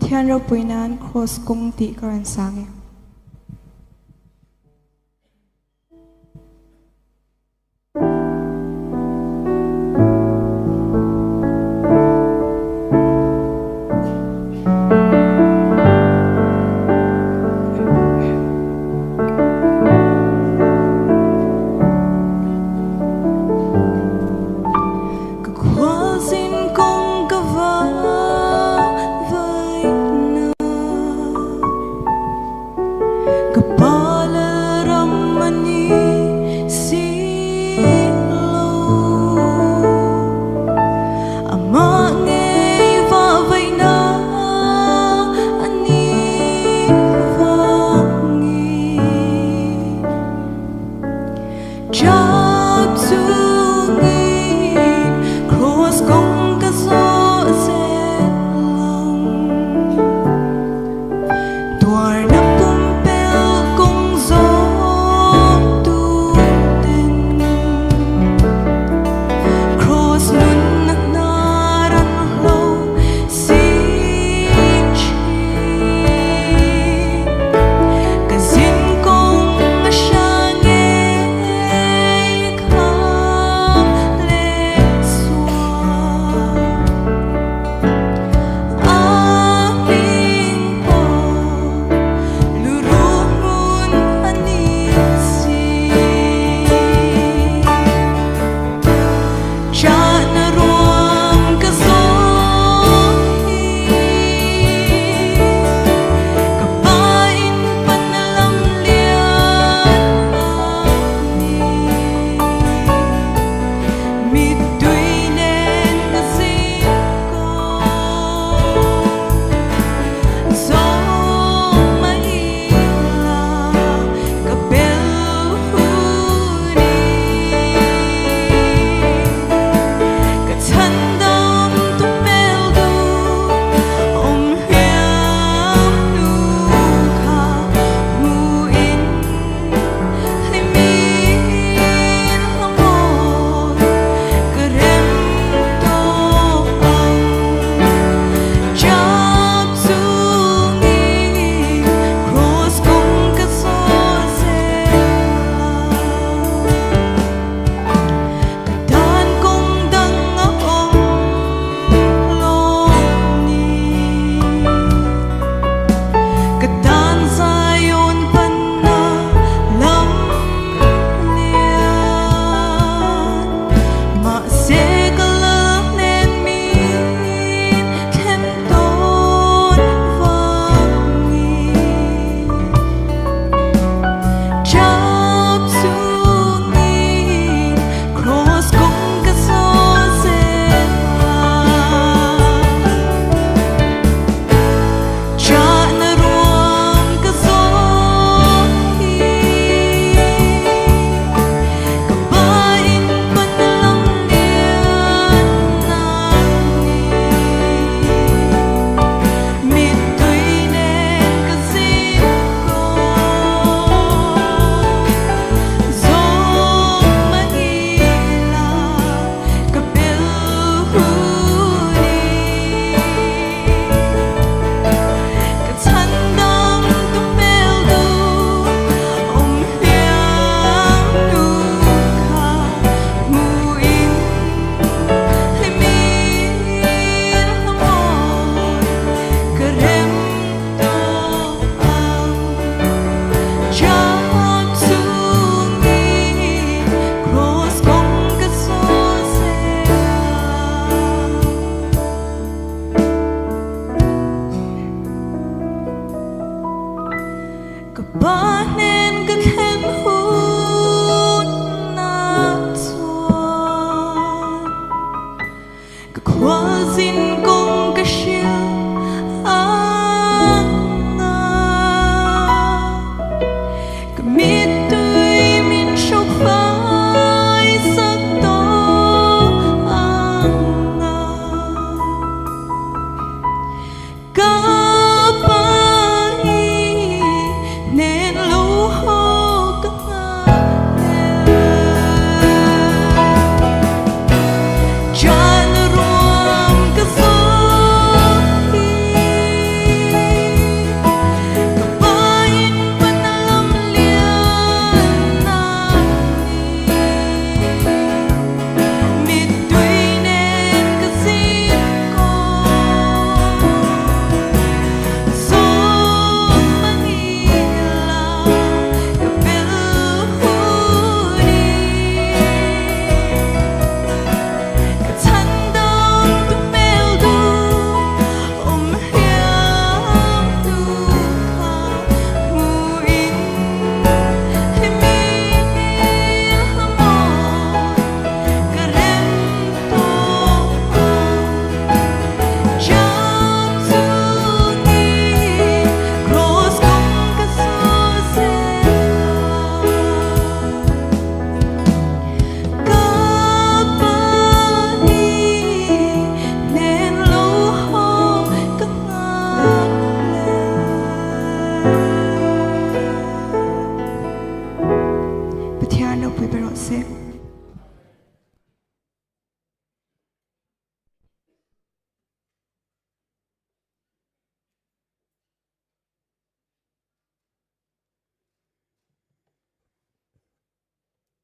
Pathian ropui nan Kraws kawng tih ka rawn sang e. Ka khualzin kawng ka va vaihna.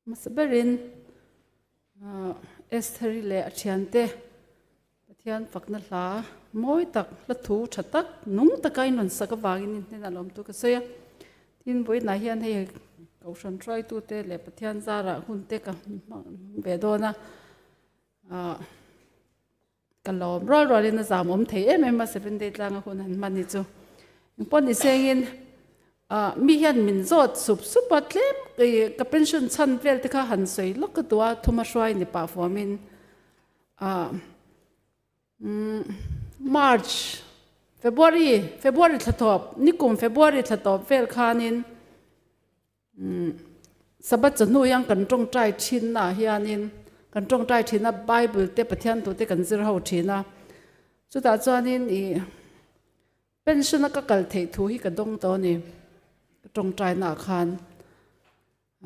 Hmasa berin Estheri leh a thiante Pathian fakna hla mawi tak, hla thu tha tak, nung taka in rawn sak avangin in hnenah lawmtu ka sawi a. Tin, vawiinah hian hei Kohhran hruaitute leh Pathian zarah hun te ka hmang ve dawn a. Ka lawm rual rualin a zam awm thei em em a Seven Day tlanga hun han hman hi chu. Engpawh ni sengin ah mi hian min zawt sup sup a tlem ka pension chhan vel te kha han sawi lawk ka duh a thuma hruai ni pah fuamin ah umm March February February thla tawp nikum February thla tawp vel khanin Sabbath chawhnu hian kan tawngtai thinnaah hianin kan tawngtai thin a, Bible te Pathian thu te kan zir ho thin a. Chutah chuanin ih pension a ka kal theih thu hi ka dawng tawh a ni. Ka tawngtainaah khan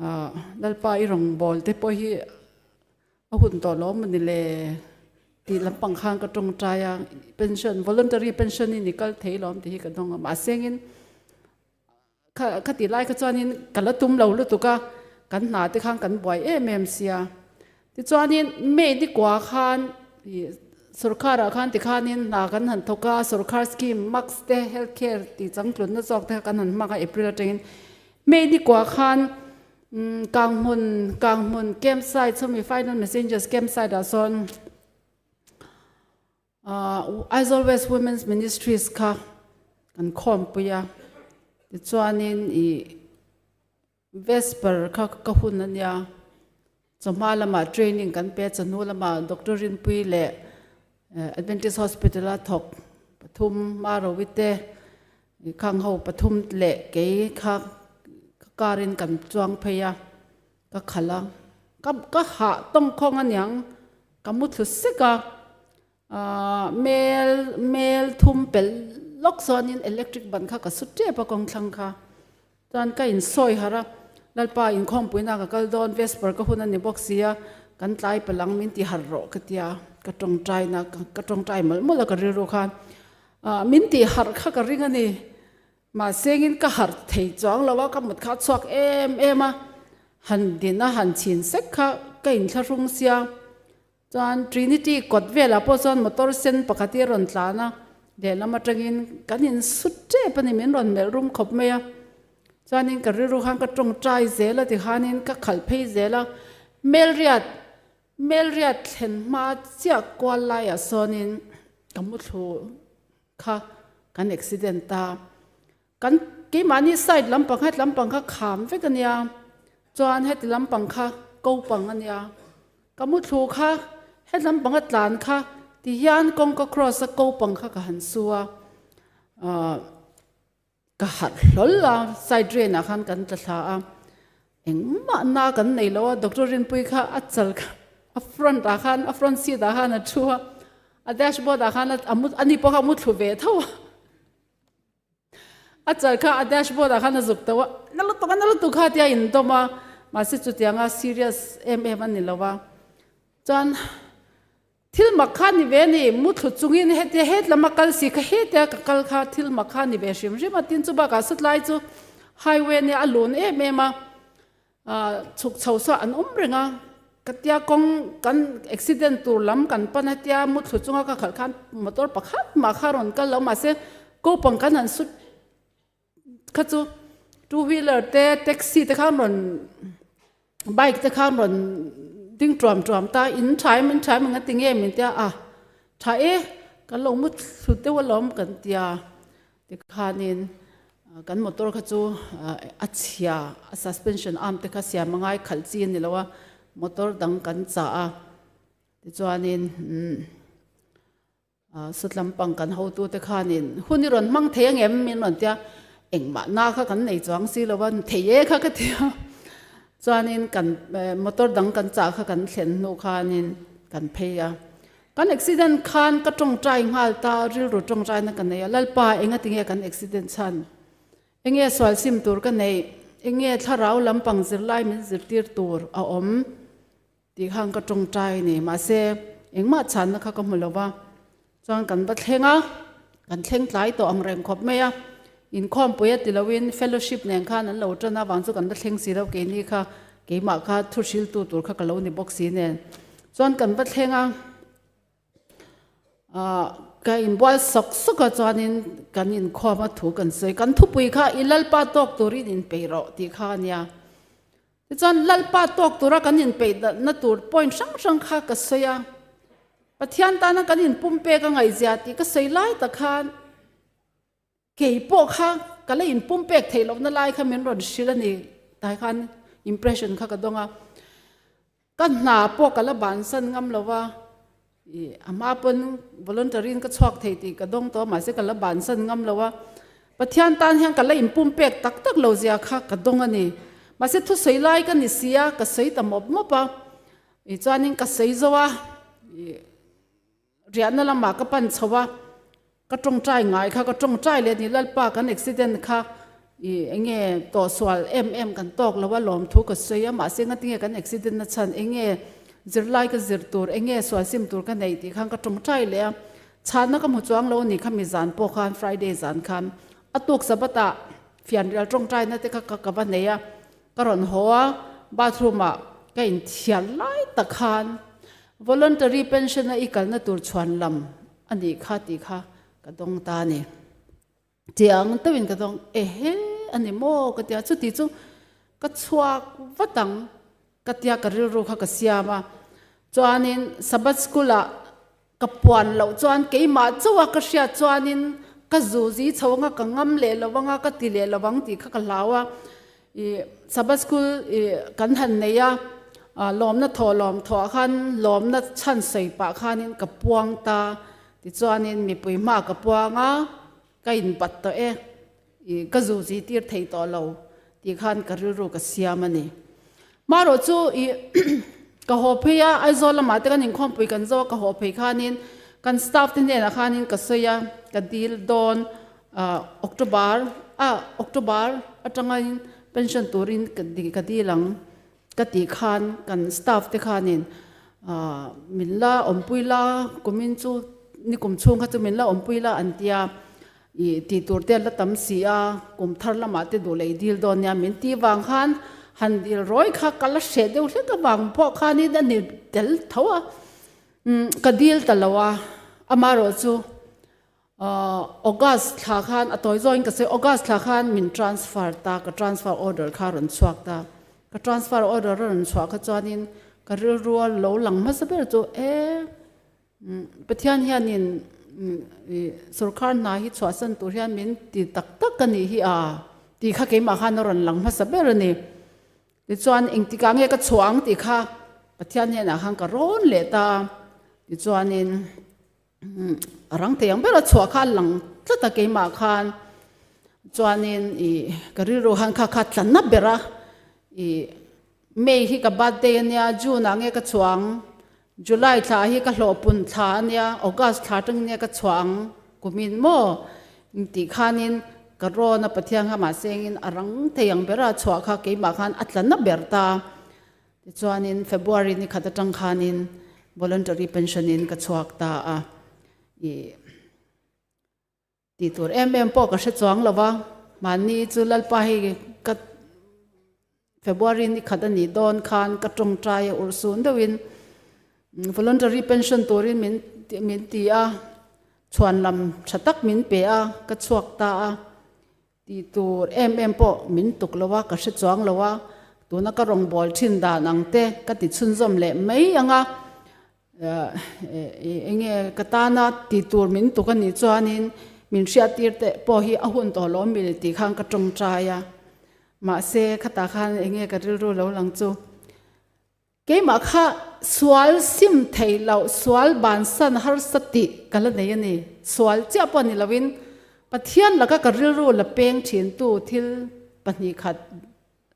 ah Lalpa i rawngbâwl te pawh hi a hun tawh lo maw ni le tih lampang khan ka tawngtai a, pension voluntary pension in i kal thei lawm tih hi ka dawng a, mahse engin Kha kha tih lai kha chuanin ka la tum lo lutuk a, kan hna te khan kan buai em em sia. Tichuanin May ni kua khan ih sorkharah khan tikhanin hna kan han thawk a, sorkhar scheme max te health care tih changtlunna zawk te kha kan han hmang a April atangin. May ni kua khan umm Kanghmun Kanghmun camp site sawmi final messengers camp site ah sawn Aizawl West Women's Ministries kha kan khawmpui a, tichuanin ih Vesper kha ka hun a nia, chawhma lamah training kan pe a, chawhnu lamah Doctor Rinpui leh Adventist Hospital a thawk pathum Marovi te khang ho pathum leh kei kha ka car in kan chuang phei a. Ka khalh a, ka ka hah tawngkhawng aniang ka mu thlu sek a, aah mel mel thum pelh lawk chuanin electric ban kha ka su tep a kawngthlang kha, chuan ka insawi harh a, Lalpa inkhawmpuina ka kal dawn Vesper ka hun a ni bawk si a, kan tlai palh ang min ti harh rawh ka tia, ka tawngtaina ka tawngtai mawlh mawlh a ka rilru khan, aah min tih harh kha ka ring a ni. Mahsengin ka harh thei chuang lo a, ka mut kha a chhuak em em a, han din a han chhin sek kha ka inthlahrung sia. Chuan Trinity kawt velah pawh chuan motor sen pakhat hi a rawn tlan a, lehlam atangin kan insut tep a ni, min rawn melh rum khawp mai a. Chuanin ka rilru khan ka tawngtai zel a tikhanin ka khalh phei zel a, Melriat Melriat thlen hma chiah kual laiah sawnin ka muthlu kha kan accident ta kan keimahni side lampang het lampang kha kham vek ania chuan heti lampang kha ko pang ania ka muthlu kha het lampang a tlan kha ti hian kawngka cross a ko pang kha ka han su a ah Ka harh hlawl a, side drain ah khan kan tla thla a, engmah na kan nei lo a, Doctor Rinpui kha a chal kha a front ah khan a front seat ah khan a thu a, a dashboard ah khan a mu ani pawh kha a mu thlu ve tho a, a chal kha a dashboard ah khan a zuk tho a, na lutuk a na lutuk kha tia in dawm a, mahse chutianga serious em em a ni lo a, chuan Thil mak kha ni ve ni, muthlu chungin hetia het lama kal si kha hetia ka kal kha thil mak kha ni ve hrim hrim a, tin chu bakah satlai chu highway nia a lun em em a, chhuk chho saw an awm reng a, ka tia kawng kan accident tur lam kan pan hetia muthlu chunga ka khalh khan motor pakhat mah kha rawn kal lo mahse kopang kan han sut kha chu two wheeler te taxi te khan rawn bike te khan rawn ding tuam tuam ta in tha em in tha em eng a ti nge min tia a tha e kan lo mu thlu deuh alawm kan tia tikhanin kan motor kha chu a chhia a suspension arm te kha siam a ngai khalh chi a ni lo a motor dang kan chah a tichuanin umm. Sut lampang kan hotute khanin hun i rawn hmang thei ang em min rawn tia engmah na kha kan nei chuang si lo a thei e kha ka ti a chuanin kan motor dang kan chah kha kan thlen hnu khanin kan phei a kan accident khan ka tawngtai nghal ta rilru tawngtai na ka nei a Lalpa enga tinge kan accident chhan enge sual sim tur ka nei enge thlarau lampang zirlai min zirtir tur a awm Tih khan ka tawngtai a ni. Mahse, engmah chhanna kha ka hmu lo va. Chuan kan va thleng a, kan thleng tlai tawh ang reng khawp mai a. Inkhawmpui a ti loin fellowship nen khan an lo tan avang chu kan va thleng si lo keini kha. Keimah kha thu hriltu tur kha ka lo ni bawk si nen chuan kan va thleng a, ah ka inbual sawk sawk a chuanin kan inkhawm a thu kan sawi. Kan thupui kha i Lalpa tawk turin inpeih rawh tih kha a nia. Tichuan Lalpa tawk tura kan inpeih na tur point hrang hrang kha ka sawi a, Pathian tana kan inpumpek a ngaihzia tih ka sawi lai tak khan Kei pawh kha ka la inpumpek theih lohna lai kha min rawn hrilh a ni tai khan impression kha ka dawng a, ka hna pawh ka la bansan ngam lo va, ih a hma pawn voluntary in ka chhuak thei tih ka dawng tawh a mahse ka la bansan ngam lo a, Pathian tan hian ka la inpumpek tak tak lo zia kha ka dawng a ni, mahse thusawi lai ka ni si a ka sawi ta mawp mawp a, ih chuanin ka sawi zo a ih. Riahna lamah ka pan chho a, ka tawngtai ngai kha ka tawngtai leh a ni, Lalpa kan accident kha ih eng nge tawhsual em em kan tawk lo a lawmthu ka sawi a, mahse ngatinge kan accident na chhan eng nge zirlai ka zir tur eng nge sual sim tur ka neih tih khan ka tawngtai leh a, chhanna ka hmu chuang lo a ni khami zan pawh khan Friday zan khan a tuk Sabbath ah fianrial tawngtaina te kha ka va nei a, ka rawn haw a, bathroom ah ka inthiar lai tak khan Voluntary pension a i kalna tur chhuan lam a nih kha tih kha ka dawng ta a ni. Chiang deuhin ka dawng, ehe a ni maw ka tia, chuti chu ka chhuak vat ang ka tia ka rilru kha ka siam a. Chuanin Sabbath school ah ka puan loh chuan keimah chauh a ka hriat chuanin ka zu zi chho anga ka ngam leh lo anga ka ti leh lo ang tih kha ka hlau a. I Sabbath school i kan han nei a, lawmna thawh lawm thawh ah khan lawmna chhan sawi pah khanin ka puang ta, tichuanin mipui hma ka puang a, ka inbat tawh e, i ka zu zi tir thei tawh lo tih khan ka rilru ka siam a ni. Hmarawh chu i ka haw phei a, Aizawl lamah te kan inkhawmpui kan zo a, ka haw phei khanin kan staff te hnenah khanin ka sawi a, ka dil dawn October a October atangin pension turin ka di ka dil ang ka tih khan kan staff te khanin min la awmpui la kumin chu nikum chhung kha chu min la awmpui la an tia ih tih tur te an la tam si a kum thar lamah te duh leh i dil dawn nia min tih vang khan han dil rawi kha ka la hreh deuh hlek avang pawh khanin a ni tel tho a ka dil ta lo a amaherawh chu August thla khan a tawi zawngin ka sawi August thla khan min transfer ta ka transfer order kha a rawn chhuak ta ka transfer order a rawn chhuah kha chuanin ka rilru a lo lang hmasa ber chu e Pathian hianin sorkar hna hi chhuahsan tur hian min ti tak tak a nih hi a tih kha keimah khan a rawn lang hmasa ber a ni. Tichuan engtikah nge ka chhuah ang tih kha Pathian hnenah khan ka rawn leh ta a tichuanin A rang thei ang ber a chhuah kha a lang tlat a keimah khan chuanin ih ka rilru khan kha kha tlanna ber a ih May hi ka birthday a nia June ah nge ka chhuah ang July thla hi ka hlawhpun thla a nia August thla atangin nge ka chhuah ang kumin maw intih khanin ka rawn a Pathian kha mahse engin a rang thei ang ber a chhuah kha keimah khan a tlanna ber ta. Tichuanin February ni khat atang khanin voluntary pension in ka chhuak ta a, ih tih tur em em pawh ka hre chuang lo va, mahni chu Lalpa hei ka February ni khat a nih dawn khan ka tawngtai a urhsun deuhin voluntary pension turin min min ti a, chhuanlam tha tak min pe a, ka chhuak ta a. Tih tur em em pawh min tuk lo a, ka hre chuang lo a, tuna ka rawngbâwl ṭhin dan ang te ka ti chhunzawm leh mai ang a, eng nge ka tana tih tur min tuk a nih chuanin min hriattir te pawh hi a hun tawh lo mi tih khan ka ṭawngṭai a, mahse khatah khan eng nge ka rilru lo lang chu. Keimah kha sual sim thei loh, sual bansan harsa tih ka la nei a ni. Sual chiah pawh ni loin Pathian laka ka rilru la peng thintu thil pahnih khat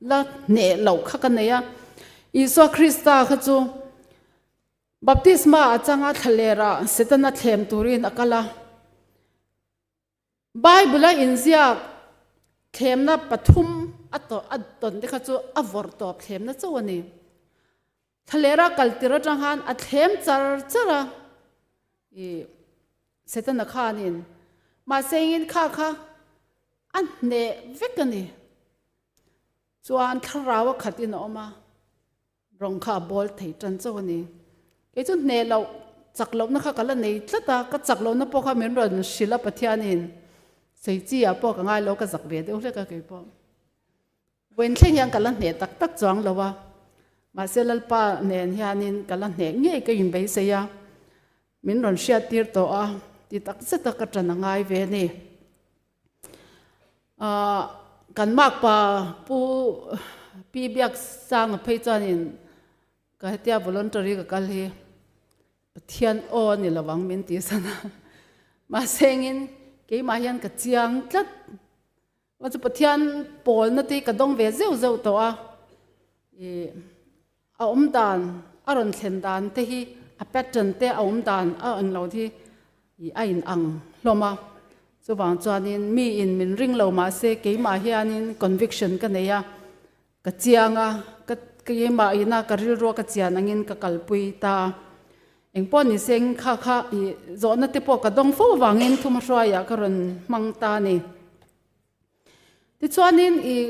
la hneh loh kha ka nei a. Isua Krista kha chu baptisma a changa thlalerah Setana thlem turin a kal a. Bible a inziak thlemna pathum a tawh a tawn te kha chu a vawrh tawp thlemna chauh a ni. Thlalera kal tir atang khan a thlem char char a, i Setana khanin mahse engin kha kha a hneh vek a ni. Chuan thlarau a khatin a awm a. Rawng kha a bawl thei tan chauh a ni. Kei chu hneh loh, chak lohna kha ka la nei tlat a, ka chak lohna pawh kha min rawn hrilh a Pathianin sei chi ah pawh ka ngai lo, ka zak ve deuh hlek a kei pawh. Vawiin thleng hian ka la hneh tak tak chuang lo a, mahse Lalpa nen hianin ka la hneh ngei ka inbeisei a, min rawn hriat tir tawh a, ti tak zet a ka ṭan a ngai ve a ni. Ahh kan makpa Pu Pi Biaksanga phei chuanin ka hetia voluntary ka kal hi Pathian aw a ni lo ang min ti san a, mahse engin keimah hian ka chiang tlat. Chuan chu Pathian pawlna te hi ka dawng ve zeuh zeuh tawh a, ih a awm dan a rawn thlen dan te hi a pattern te a awm dan a ang lo hi ih a in ang hlawm a, chuvang chuanin mi in min ring lo mahse keimah hianin conviction ka nei a, ka chiang a, ka keimah ina ka rilrua ka chian angin ka kalpui ta a, engpawh ni se kha kha ih zawhna te pawh ka dawng fo avangin thumahruaiah ka rawn hmang ta a ni. Tichuanin ih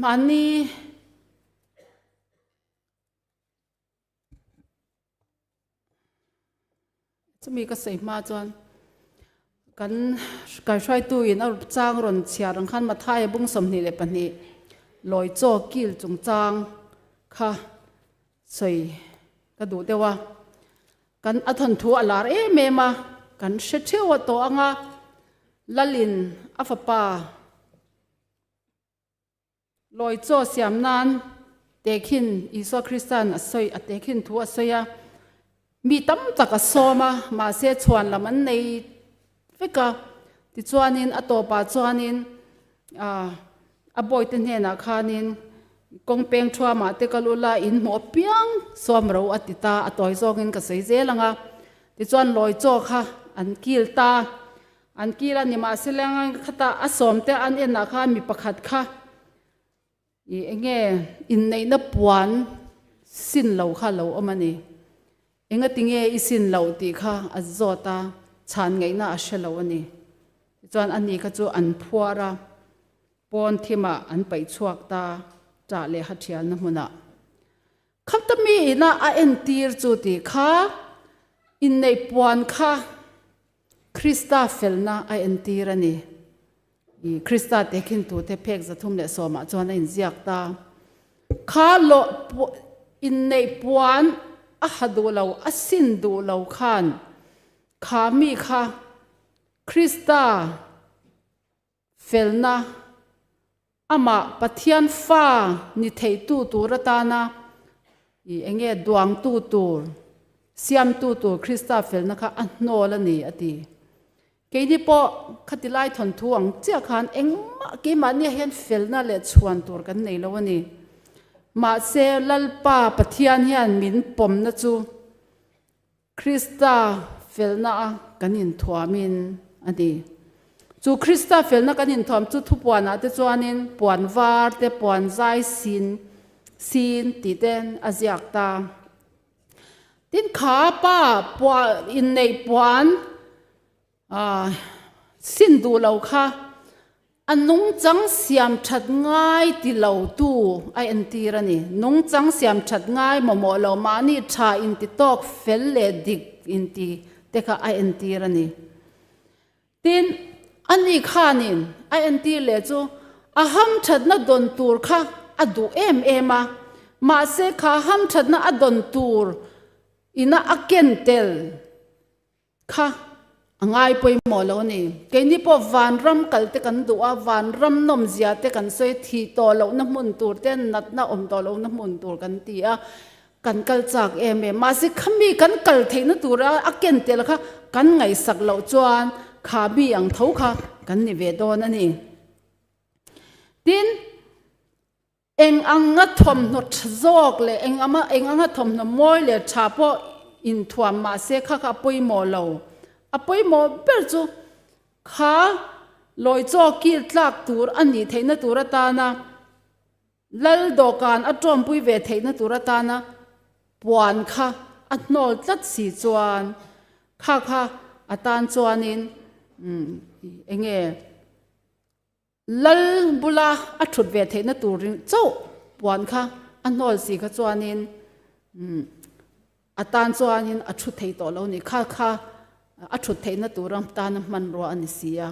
mahni chumi ka sawi hma chuan kan kaihruaitu in a chang rawn chhiar ang khan Mathaia bung 22 lawi chaw kil chungchang kha sawi ka duh deuh a. Kan a thawnthu a lar em em a, kan hre theuh a tawh ang a, Lalin a fapa lawi chaw siam nan tehkhin Isua Krista'n a sawi a tehkhin thu a sawi a, mi tam tak a sawm a, mahse chhuan lam an nei vek a, tichuanin a tawpah chuanin ah a bawite hnenah khanin kawng peng thuamah te kal ula in hmuh apiang sawm ro a ti ta a tawi zawngin ka sawi zel ang a tichuan lawi chaw kha an kil ta an kil a ni mahse khata a sawm te an enah khan mi pakhat kha Ih enge inneihna puan sin lo kha lo awm a ni. Enga tinge i sin loh tih kha a zawt a, chhan ngaihna a hre lo a ni. Tichuan a ni kha chu an phuar a, pawn thimah an paih chhuak ta ṭah leh ha ṭhialna hmunah. Khata mi ina a entir chu tih kha inneih puan kha Krista felna a entir a ni. I Krista tehkhin tute phek 310 ah chuan a inziak ta. Kha lawh inneih puan a ha duh lo, a sin duh lo khan kha mi kha Krista felna amah Pathian fa ni theitu tur atana i enge duangtu tur, siamtu tur Krista felna kha a hnawl a ni a ti. Keini pawh khati lai thawnthu ang chiah khan engmah keimahniah hian felna leh chhuan tur kan nei lo a ni. Mahse Lalpa Pathian hian min pawmna chu Krista felna a kan inthuamin a ni. Chu Krista felna kan inthuam chu thupuanah te chuanin puan var te, puan zai sin, sin tih te a ziak ta. Tin kha pa pua inneih puan Sin duh lo kha a nungchang siam that ngai ti lo tu a entir a ni. Nungchang siam that ngai mawmawh lo mahni tha inti tawk fel leh dik inti te kha a entir a ni. Tin, ani khanin a entir leh chu a hamthatna dawn tur kha a duh em em a, mahse kha hamthatna a dawn tur ina a ken tel Kha a ngai pawimawh lo a ni. Keini pawh vanram kal te kan duh a, vanram nawmzia te kan sawi thih tawh lohna hmun tur te, natna awm tawh lohna hmun tur kan ti a, kan kal chak em em. Mahse khami kan kal theihna tura a ken tel kha kan ngaihsak loh chuan kha mi ang tho kha kan ni ve dawn a ni. Tin. Eng anga thawmhnaw tha zawk leh eng ama eng anga thawmhnaw mawi leh tha pawh inthuam mah se kha kha a pawimawh lo. A pawimawh ber chu kha lawi chaw kil tlak tur a nih theihna tur atana lal dawhkan a tawmpui ve theihna tur atana puan kha a hnawl tlat si chuan kha kha atan chuanin eng nge. Lal bula a thut ve theihna tur chauh puan kha a hnawl si kha chuanin a tan chuanin a thu thei tawh lo ni. Kha kha a thut theihna tura tana hmanrua a ni si a.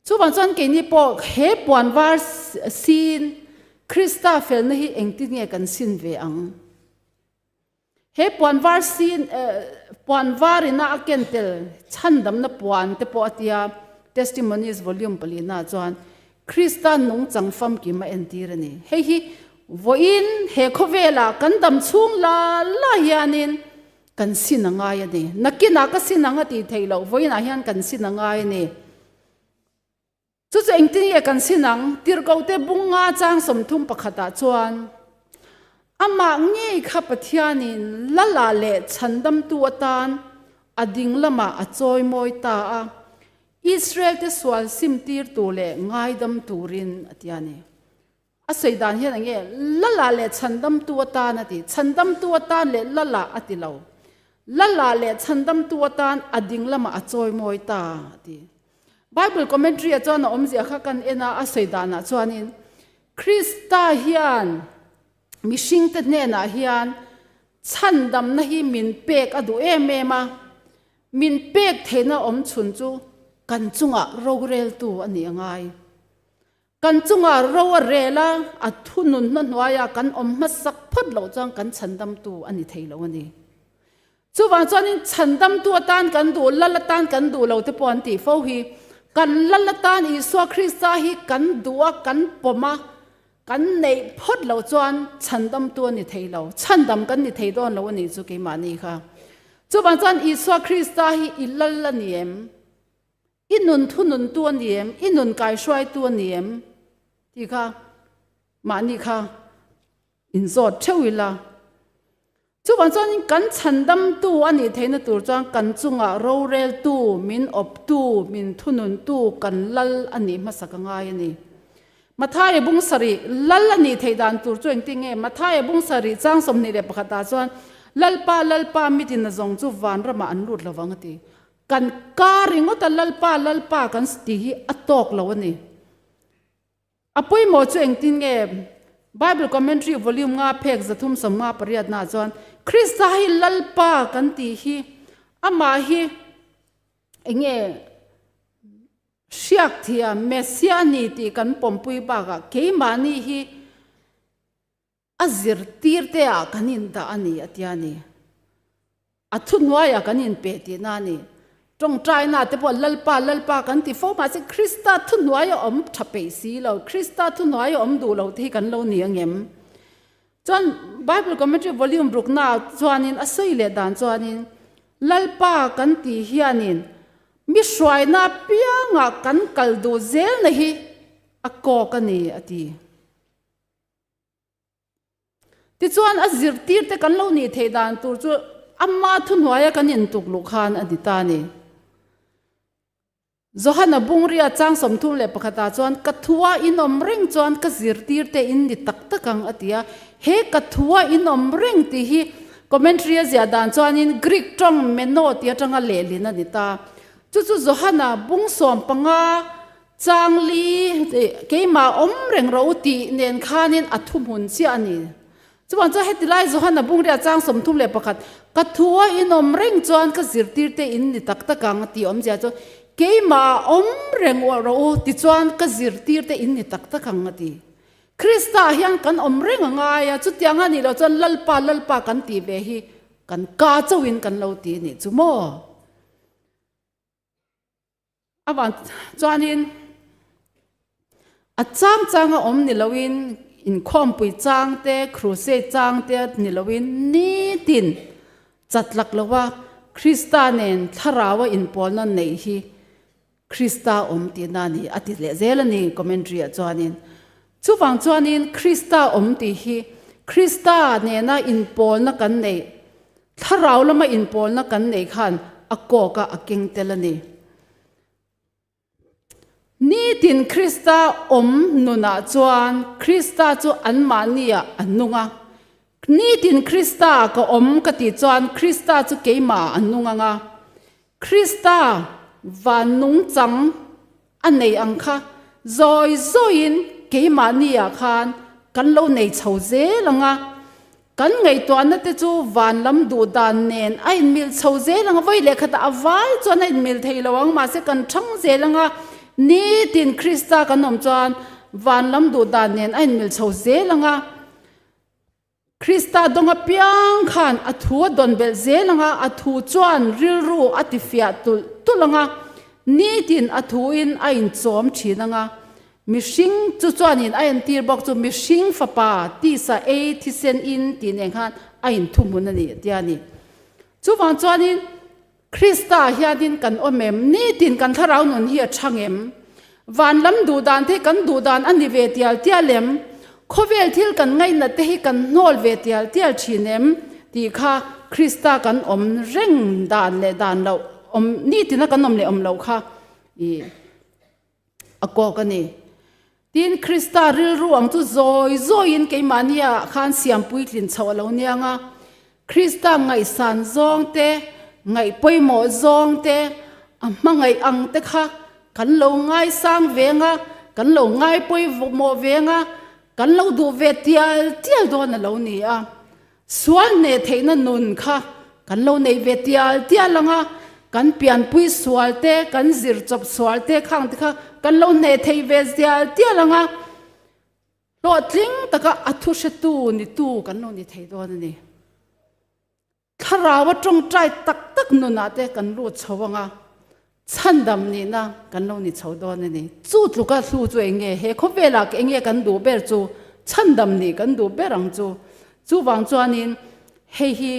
Chuvang chuan keini pawh he puan var sin Krista felna hi engtin nge kan sin ve ang? He puan var sin puan var ina a ken tel chhandamna puan te pawh a tia Testimonies Volume palina chuan Krista nungchang famkim a entir a ni. Hei hi vawiin he khawvelah kan dam chhung la la hianin kan sin a ngai a ni. Nakinah ka sin ang a tih theih loh vawiinah hian kan sin a ngai a ni. Chu chu engtin nge kan sin ang? Tirhkohte bung nga chang 31 ah chuan, Amah ngei kha Pathianin Lala leh Chhandamtu atan a ding lamah a chawimawi ta a, Israelte sual simtirtu leh ngaidam turin a ti a ni. A sawi dan hian eng nge Lala leh Chhandamtu atan a ti? Chhandamtu atan leh Lala a ti lo. Lala leh Chhandamtu atan a ding lamah a chawimawi ta a ti. Bible commentary ah chuan a awmzia kha kan en a, a sawi danah chuanin Krista hian mihringte hnenah hian chhandamna hi min pek a duh em em a, min pek theihna awm chhun chu kan chungah roreltu a nih a ngai. Kan chungah ro a rel a, a thunun hna hnuaiah kan awm hmasak phawt loh chuan kan chhandamtu a ni thei lo a ni. Chuvang chuanin chhandamtu atan kan duh, lal atan kan duh lo te pawh an tih fo hi. Kan lal atan Isua Krista hi kan duh a, kan pawm a, kan neih phawt loh chuan chhandamtu a ni thei lo, chhandam kan ni thei dawn lo a nih chu keimahni kha. Chuvang chuan Isua Krista hi i lal a ni em? I nun thununtu a ni em? I nun kaihruaitu a ni em? Tih kha mahni kha inzawt theuh ila. Chuvang chuanin kan chhandamtu a nih theihna tur chuan kan chungah roreltu, min awptu, min thununtu kan lal a nih hmasak a ngai a ni. Mathaia bung sarih lal a nih theih dan tur chu engtin nge? Mathaia bung sarih chang 21 ah chuan Lalpa, Lalpa mitin a zawng chu vanramah an lut lovang a ti. Kan ka ringawt a Lalpa Lalpa kan ti hi a tawk lo a ni. A pawimawh chu engtin nge Bible Commentary Volume nga phek 358 naah chuan Krista hi Lalpa kan tih hi amah hi enge hriak thiam Messiah a ni tih kan pawmpui bakah keimahni hi A zirtirte ah kan indah a ni a tia ni. A thuhnuaiah kan inpeh tihna a ni. Tawngtaina te pawh Lalpa, Lalpa kan ti fo mahse Krista thuhnuai a awm tha peih si lo, Krista thuhnuai a awm duh lo te hi kan lo ni angem? Chuan Bible Commentary Volume rukna ah chuanin a sawi leh dan chuanin Lalpa kan tih hianin mi hruaina apiangah kan kal duh zelna hi a kawk a ni a ti. Tichuan a zirtirte kan lo nih theih dan tur chu ama thuhnuaia kan intuk luh khan a ni ta a ni. Johana Bungria chang 31 ah chuan ka thua inawm reng chuan ka zirtirte in ni tak tak ang a ti a. He ka thua inawm reng tih hi commentary a ziah dan chuanin Greek tawng meno tih atanga lehlin a ni ta. Chu chu Johana bung 15 Changli, keimah awm reng rawh u tih nen khanin a thuhmun chiah a ni. Chuvang chuan heti lai Johana Bungria chang 31, Ka thu a inawm reng chuan ka zirtirte in ni tak tak ang tih awmzia chu keimah awm reng rawh u tichuan ka zirtirte in ni tak tak ang a ti. Krista ah hian kan awm reng a ngai a, chutiang a nih loh chuan Lalpa, Lalpa kan tih ve hi kan ka chauhin kan lo ti a nih chu maw? Avang chuanin a chang changa awm ni loin inkhawmpui chang te, crusade chang te ni loin nitin chatlak loa Krista nen thlaraua inpawlna neih hi Krista awm tihna a ni a ti leh zel a ni commentary ah chuanin. Chuvang chuanin Krista awm tih hi Krista nena inpawlna kan neih Thlarau lama inpawlna kan neih khan a kawk a, a keng tel a ni. Nitin Krista awm nunah chuan Krista chu anmahniah a nung a. Nitin Krista ka awm ka tih chuan Krista chu keimahah a nung ang a. Krista van nungchang a nei ang kha. Zawi zawiin keimahni-ah khan kan lo nei chho zel ang a, kan ngaihtuahna te chu van lam duh dan nen a inmil chho zel ang a, vawi leh khatah a vai chuan a inmil thei lo ang, mahse kan thang zel ang a, nitin Krista kan awm chuan van lam duh dan nen a inmil chho zel ang a. Krista dawng apiang khan a thu a dawn belh zel ang a, a thu chuan rilru a tifiah tulh tulh ang a, nitin a thuin a inchawm thin ang a. Mihring chu chuanin a entir bawk chu mihring fapa tisa ei thisen in tih nen khan a inthuhmun a ni tia a ni. Chuvang chuanin Krista hianin kan awm em? Nitin kan thlarau nun hi a chhang em? Van lam duh dan te hi kan duh dan a ni ve tial tial em? Khawvel thil kan ngaihnat te hi kan hnawl ve tial tial thin em? Tih kha Krista kan awm reng dan leh dan loh awm nitina kan awm leh awm loh kha i a kawk a ni. Tin, Krista rilru ang chu zawi zawiin keimahnia khan siam puitlin chhoh a lo niang a. Krista ngaihsan zawng te, ngaih pawimawh zawng te, a hmangaih ang te kha kan lo ngaisang veng a, kan lo ngai pawimawh veng a, kan lo duh ve tial tial dawn a lo ni a. Sual hneh theihna nun kha kan lo nei ve tial tial ang a, kan pianpui sual te, kan zir chawp sual te khang te kha kan lo hneh thei ve tial tial ang a, hlawhtling taka a thu hretu nitu kan lo ni thei dawn a ni. Thlarau a tawngtai tak tak nunah te kan lut chho ang a, Chhandam nihna kan lo ni chho dawn a ni. Chu tluka hlu chu eng nge? He khawvelah eng nge kan duh ber chu? Chhandam nih kan duh ber ang chu. Chuvang chuanin hei hi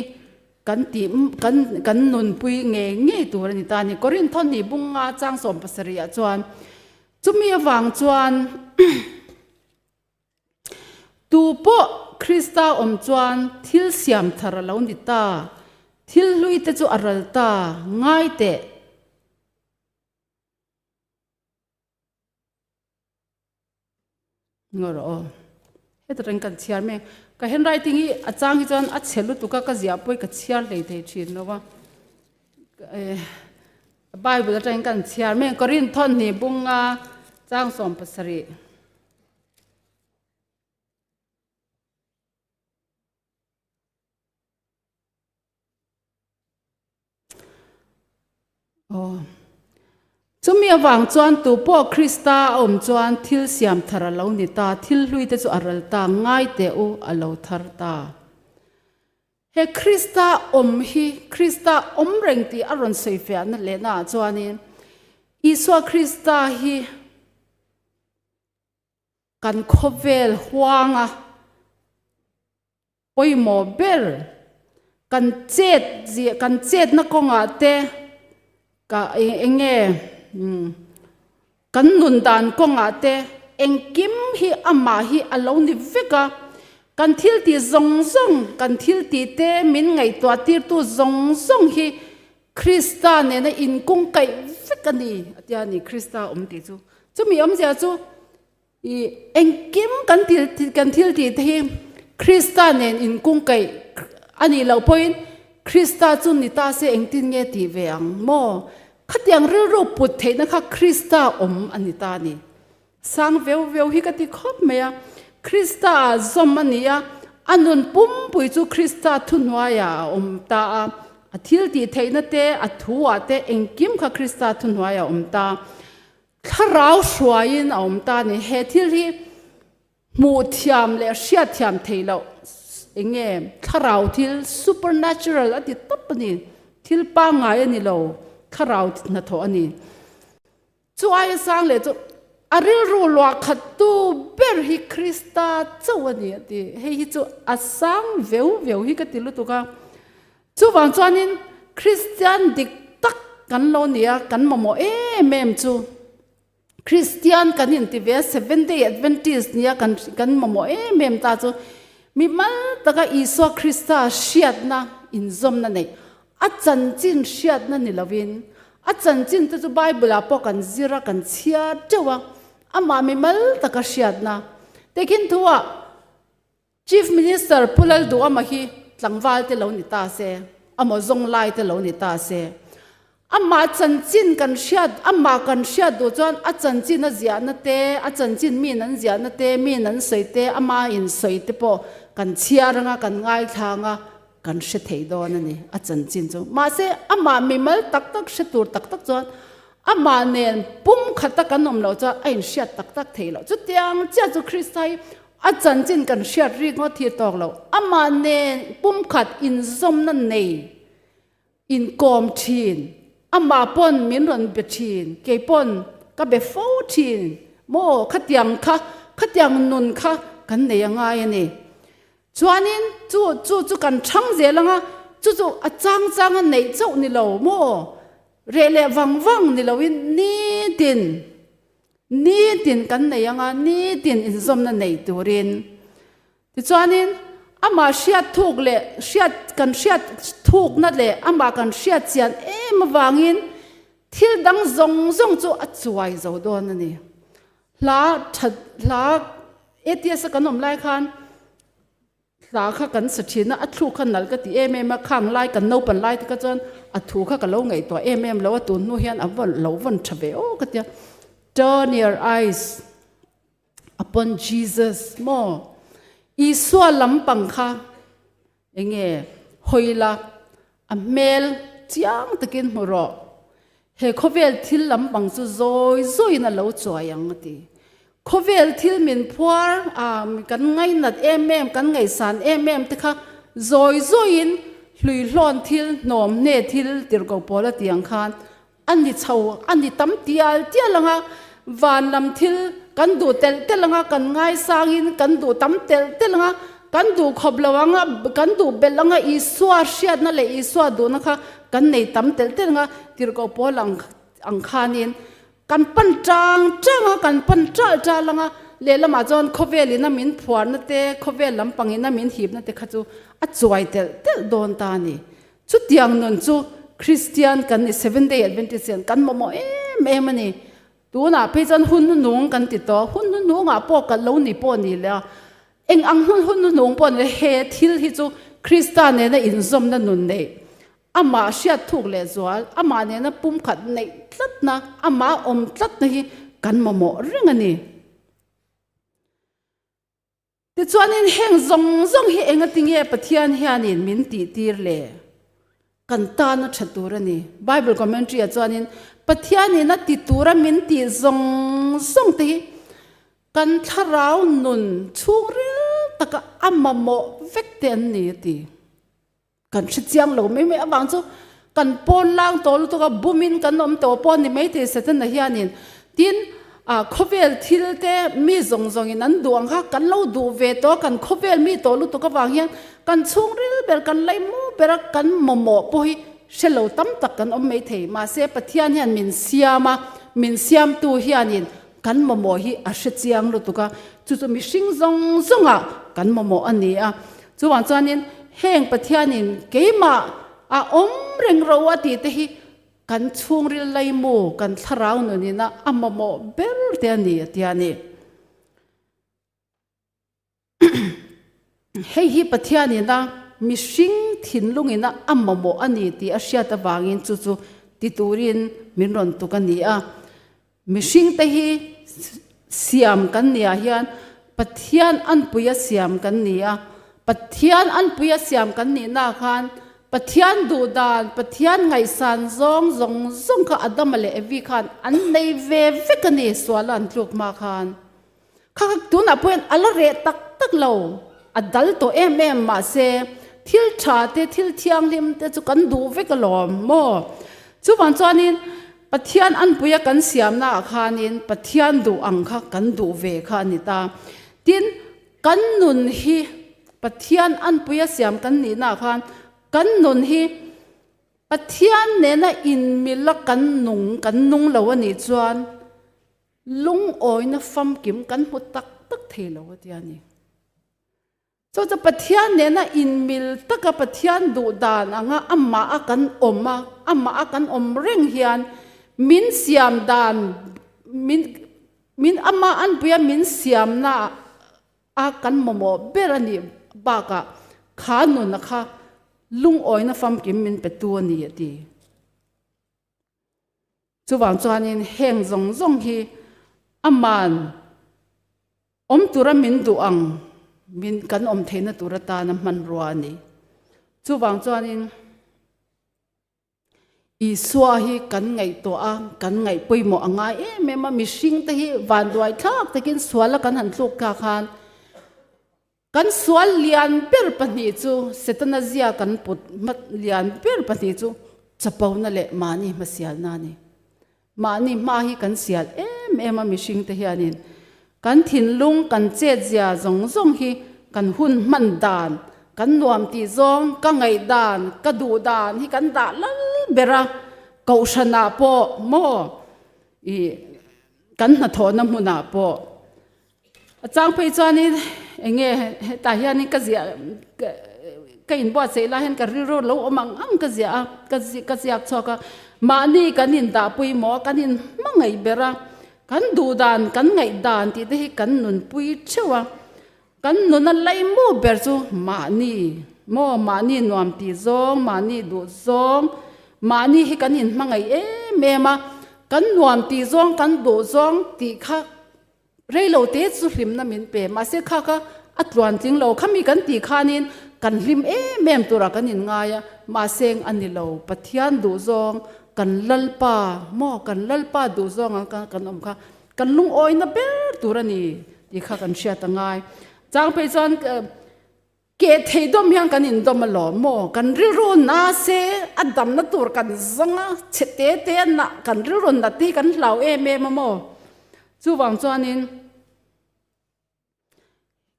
kan tih kan kan nunpui ngei ngei tur a ni ta a ni. Korinth thawhnih bunga chang 70 ah chuan chumi avang chuan Tu pawh Krista awm chuan thil siam thar a lo ni ta, thil hlui te chu a ral ta, ngai teh. Ngaw rawh aw. Heta reng kan chhiar mek. Ka handwriting hi a chang hi chuan a chhe lutuk a, ka ziah pawh hi ka chhiar hlei thei thin lo a. Bible atangin kan chhiar mek. Korinth thawhnih bunga chang 70. Aw. Chumi avang chuan tu pawh Krista a awm chuan thil siam thar a lo ni ta, thil hlui te chu a ral ta, ngai teh u a lo thar ta. He Krista awm hi, Krista awm reng tih a rawn sawi fiahna lehna ah chuanin Isua Krista hi Kan khawvel huanga pawimawh ber kan chet zia kan chetna kawngah te ka eng nge kan nun dan kawngah te engkim hi amah hi a lo ni vek a, kan thil tih zawng zawng kan thil tih te min ngaihtuah tirtu zawng zawng hi Krista nena inkungkaih vek a ni a tia ni, Krista awm tih chu. Chumi awmzia chu i engkim kan til kan thil tih te hi Krista nen inkungkaih a nih loh pawhin Krista chu ni ta se engtin nge tih ve ang maw? Khatiang rilru put theihna kha Krista awm a ni ta a ni. Sang veu veu hi ka ti khawp mai a, Krista ah zawm a ni a, a nun pumpui chu Krista thuhnuaiah a awm ta a, a thil tih theihna te, a thu ah te engkim kha Krista thuhnuaiah a awm ta. Thlarau hruaiin a awm ta a ni. He thil hi hmuh thiam leh hriat thiam theih loh eng nge thlarau thil supernatural a ti tawp a ni. Thil pangngai a ni lo, thlarau hnathawh a ni. Chu aia sang leh chu a rilru luah khat tu ber hi Krista chauh a ni a ti. Hei hi chu a sang veu veu hi ka ti lutuk a. Chuvang chuanin Kristian dik tak kan lo ni a, kan mamawh em em chu Kristian kan inti ve a, Seventh Day Adventist nia kan kan mamawh em em ta chu mi mal taka Isua Krista hriatna inzawmna neih A chanchin hriatna ni lovin, a chanchin te chu Bible-ah pawh kan zir a, kan chhiar teuh a, amah mi mal taka hriatna. Tehkhin thuah Chief Minister Pu Lalduhama hi tlangval te lo ni ta se, amaw zawng lai te lo ni ta se. Amah chanchin kan hriat, amah kan hriat duh chuan a chanchin a ziahna te, a chanchin miin an ziahna te, miin an sawi te, ama insawi te pawh kan chhiar anga kan ngaithla anga kan hre thei dawn a ni a chanchin chu. Mahse, amah mimal tak tak hre tur tak tak chuan amah nen pum khata kan awm loh chuan a inhriat tak tak thei loh. Chutiang chiah chu Krista hi a chanchin kan hriat rik ngawt hi a tawk lo. Amah nen pumkhat inzawmna nei Inkawm thin, amah pawn min rawn be thin, kei pawn ka be fo thin maw, khatiang kha, khatiang nun kha kan nei a ngai a ni. Chuanin chu chu chu kan thang zel ang a, chu chu a chang chang a neih chauh ni lo maw, reh leh vang vang ni loin nitin, nitin kan nei ang a, nitin inzawmna nei turin. Tichuanin, amah hriat thuk leh hriat kan hriat thukna leh amah kan hriat chian em avangin thil dang zawng zawng chu a chuai zo dawn a ni. Hla that hla ATS a kan awm lai khan hla kha kan sa thin a, a thluk kha nalh ka ti em em a, khang lai kan naupan lai te kha chuan a thu kha ka lo ngaihtuah em em lo a, tun hnu hian a vawn lo vawn tha ve aw ka tia. Turn your eyes. Upon Jesus maw? Isua lampang kha enge hawi la, a hmel chiang takin hmu rawh. He khawvel thil lampang chu zawi zawiin a lo chuai ang a ti. Khawvel thil min phuar a, kan ngainat em em, kan ngaihsan em em te kha zawi zawiin hluihlawn thil, hnawm hne thil tirhkoh pawl a ti ang khan A ni chho, a ni tam tial tial ang a, van lam thil kan duh telh telh ang a, kan ngaisangin kan duh tam telh telh ang a, kan duh khawp lo ang a, kan duh belh ang a, Isua hriatna leh Isua duhna kha kan nei tam telh telh ang a, tirhkoh pawl ang ang khanin kan pan tang tang a, kan pan tal tal ang a, lehlamah chuan khawvelin a min phuarna te, khawvel lampangin a min hipna te kha chu a chuai telh telh dawn ta a ni. Chutiang nun chu Kristian kan ni, Seventh Day Adventist hian kan mamawh em em a ni. Tunah phei chuan hun hnuhnung kan ti tawh, hun hnuhnungah pawh kan lo ni pawh ni leh a, eng ang hun hun hnuhnung pawh ni leh he thil hi chu Krista nena inzawmna nun neih, amah hriat thuk leh zual, amah nena pumkhat neih tlatna, amah awm tlatna hi kan mamawh reng a ni. Tichuanin heng zawng zawng hi engatinge Pathian hianin min tihtir le? Kan tan a tha tur a ni. Bible commentary ah chuanin Pathianin a ti tura min tih zawng zawng te hi kan thlarau nun chhungril taka a mamawh vek te an ni a ti. Kan hre chiang lo mai mai avang chu kan pawn lang tawh lutuk a, bumin kan awm tawh pawh a ni maithei Setana hianin. Tin, ah khawvel thil te mi zawng zawngin an duh ang kha kan lo duh ve tawh a, kan khawvel mi tawh lutuk avang hian kan chhungril ber, kan laimu bera kan mamawh pawh hi hre lo tam tak kan awm maithei. Mahse, Pathian hian min siam a, min siamtu hianin kan mamawh hi a hre chiang lutuk a, chu chu mihring zawng zawngah kan mamawh a ni a. Chuvang chuanin heng Pathianin keimah a awm reng ro a tih te hi kan chhungril laimu, kan thlarau nunina a mamawh ber te a ni a ti a ni. Hei hi Pathianina mihring thinlungina a mamawh a ni tih a hriat avangin chu chu ti turin min rawn tuk a ni a. Mihringte hi siam kan nih ah hian Pathian anpuia siam kan ni a. Pathian anpuia siam kan nihna khan Pathian duh dan, Pathian ngaihsan zawng zawng zawng kha Adama leh Evi khan an nei ve vek a ni suala an tluk hma khan. Kha kha tunah pawh hian a la reh tak tak lo, a dal tawh em em mahse thil tha te thil thianghlim te chu kan duh vek alawm maw? Chuvang chuanin Pathian anpuia kan siamna ah khanin Pathian duh ang kha kan duh ve kha a ni ta. Tin, kan nun hi Pathian anpuia siam kan nihna ah khan kan nun hi Pathian nena inmila kan nung kan nung lo a nih chuan Lungawina famkim kan hmu tak tak thei lo a ti a ni. Chu chu Pathian nena inmil taka Pathian duh dan anga amah a kan awm a, amah a kan awm reng hian min siam dan, min min amah anpuia min siamna a kan mamawh ber a nih bakah kha nuna kha lungawina famkim min petu a ni a ti. Chuvang chuanin heng zawng zawng hi aman awm tura min duh ang min kan awm theihna tur atana hmanrua a ni. Chuvang chuanin Isua hi kan ngaihtuah a, kan ngaih pawimawh a ngai em em a, mihring te hi vanduai thlak takin suala kan han tluk thlak khan Kan sual lian ber pahnih chu Setana zia kan put hmat lian ber pahnih chu chapona leh mahni hmasialna a ni. Mahni hma hi kan sial em em a mihringte hianin kan thinlung kan chetzia zawng zawng hi kan hun hman dan, kan nuam tih zawng, ka ngaih dan, ka duh dan hi kan dah lal ber a, kohhranah pawh maw ih kan hnathawhna hmunah pawh. A chang phei chuanin eng nge hetah hianin ka ziah ka inbuatsaih lai hian ka rilru lo awm ang ang ka ziah a ka ka ziak chhuak a mahni kan indah pawimawh a kan inhmangaih ber a kan duh dan kan ngaih dan tih te hi kan nunpui theuh a kan nuna laimu ber chu mahni maw mahni nuam tih zawng mahni duh zawng mahni hi kan inhmangaih em em a kan nuam tih zawng kan duh zawng tih kha Reilo te chu hlimna min pe, mahse kha kha a tluan tling lo. Khami kan tih khanin kan hlim em em turah kan inngai a, mahse a ni lo. Pathian duhzawng kan Lalpa maw, kan Lalpa duhzawng ang kha kan awm kha kan lungawina ber tur a ni tih kha kan hriat a ngai. Chang phei chuan Keh thei dawm hian kan indawm alawm maw? Kan rilru na se a damna tur kan zawng a, chhe te te a nah kan rilru nat hi kan hlau em em a maw? Chuvang chuanin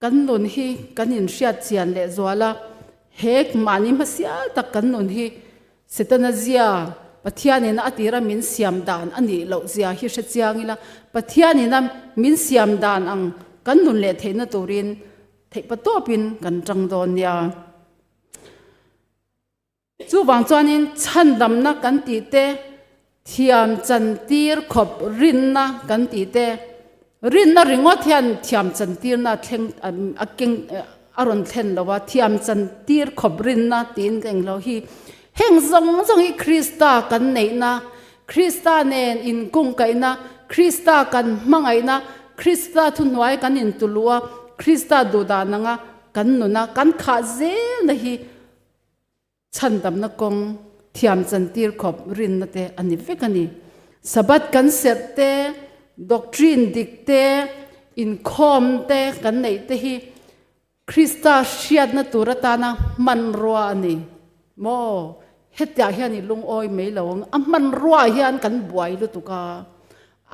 kan nun hi kan inhriat chian leh zual a, he mahni hmasial tak kan nun hi Setana zia Pathianin a tira min siam dan a nih loh zia hi hre chiang ila, Pathianin a min siam dan ang kan nun leh theihna turin Theih pa tawpin kan tang dawn nia. Chuvang chuanin chhandamna kan tih te, thiam chantir khawp rinna kan tih te, rinna ringawt hian thiam chantirna a thleng a keng a rawn thlen lo a, thiam chantir khawp rinna tiin ka englo hi heng zawng zawng hi Krista kan neihna, Krista nen inkungkaihna, Krista kan hmangaihna, Krista thuhnuai kan intuluh a, Krista duhdan anga kan nuna kan khah zelna hi chhandamna kawng thiam chantir khawp rinna te a ni vek a ni. Sabbath kan serh te, doctrine dik te, inkhawm te kan neih te hi Krista hriatna tur atana hmanrua a ni maw? Hetiah hian i lungawi mai lo ang. A hmanruaah hian kan buai lutuk a.